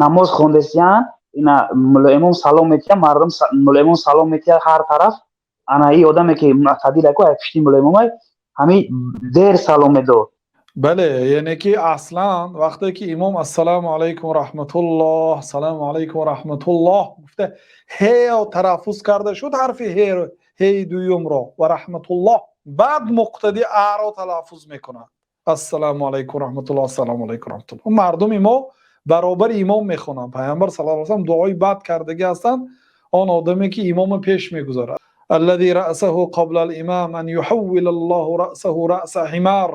Намоз хондесиян, ина мулоимон салом метия, мардум мулоимон салом метия ҳар тараф. Ана и одаме ки муътадил аку, ай пишти мулоимомай, ҳами дер салом медод. Бале, яъне ки аслан вақте ки имом «Ассалому алайкум ва раҳматуллоҳ, ассалому алайкум ва раҳматуллоҳ» гуфта, ҳе талаффуз карда шуд, ҳарфи ҳеи дуюмро, ва раҳматуллоҳ, баъд муқтадӣ аро талаффуз мекунад: «Ассалому алайкум раҳматуллоҳ, ассалому алайкум раҳматуллоҳ». Мардуми мо баробари имом мехонанд. Пайғамбар саллаллоҳу алайҳи васаллам дуои бад кардагӣ ҳастанд он одаме ки имома пеш мегузорад: الذي رأسه قبل الإمام أن يحول الله رأسه رأس حمار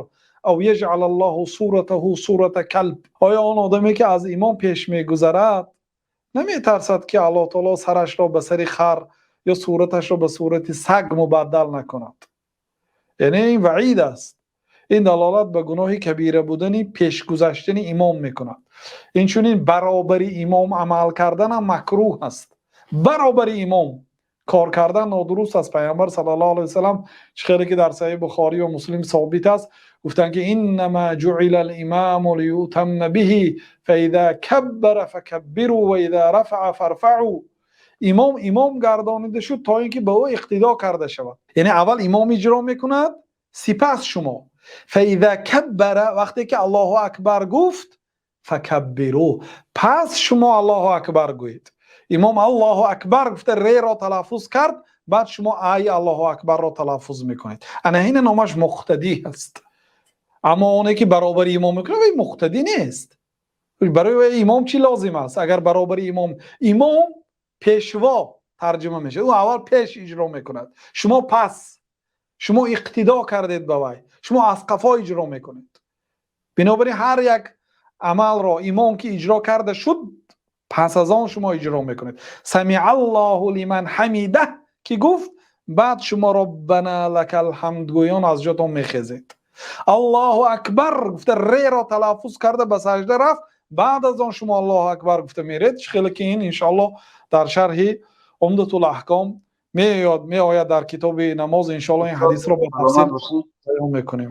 أو يجعل الله صورته صورة كلب. Оё он одаме ки аз имом пеш мегузарад, наметарсад, ки Аллоҳ таоло сарашро ба сари хар ё сураташро ба сурати саг мубаддал накунад? Яъне ин ваъид аст. Ин далолат ба гуноҳи кабира будани пешгузаштани имом мекунад. Инчунин баробари имом амал карданам макрӯҳ аст. Баробари имом кор кардан нодуруст аст. Пайғамбар саллаллоҳу алайҳи васаллам, чӣ хеле ки дар Саҳиҳи Бухорӣ ва Муслим собит аст, гуфтанд ки إنما جعل الإمام ليؤتم به فإذا كبر فكبروا وإذا رفع فارفعوا. Имом имом гардонида шуд, то ин ки ба ӯ иқтидо карда шавад. Яъне аввал имом иҷро мекунад, сипас шумо. فإذا كبر, вақте ки «Аллоҳу акбар» гуфт, فكبروا, пас шумо «Аллоҳу акбар» гӯед. Имом «Аллоҳу акбар» гуфта, реро талаффуз кард, баъд шумо аи «Аллоҳу акбарро» талаффуз мекунед. Ана ҳина номаш муқтадӣ аст. Аммо оне ки баробари имом мекунад, вай муқтадӣ нест. Барои вай имом чӣ лозим аст, агар баробари имом? Имом пешво тарҷима мешавад. Ӯ аввал пеш иҷро мекунад, шумо пас. Шумо иқтидо кардед ба вай, шумо аз қафо иҷро мекунед. Бинобар ин ҳар як амалро имом ки иҷро карда шуд, пас аз он шумо иҷро мекунед. «سمع الله لمن حمده» ки гуфт, баъд шумо «ربنا لك الحمد» гӯён аз ҷотон мехезед. «Аллоҳу акбар» гуфта, реро талаффуз карда, ба сажда рафт, баъд аз он шумо «Аллоҳу акбар» гуфта меред. Чӣ хеле ки ин иншоаллоҳ дар шарҳи Умдатул аҳком меояд, дар китоби намоз иншоаллоҳ ин ҳадисро ба тафсил баён мекунем.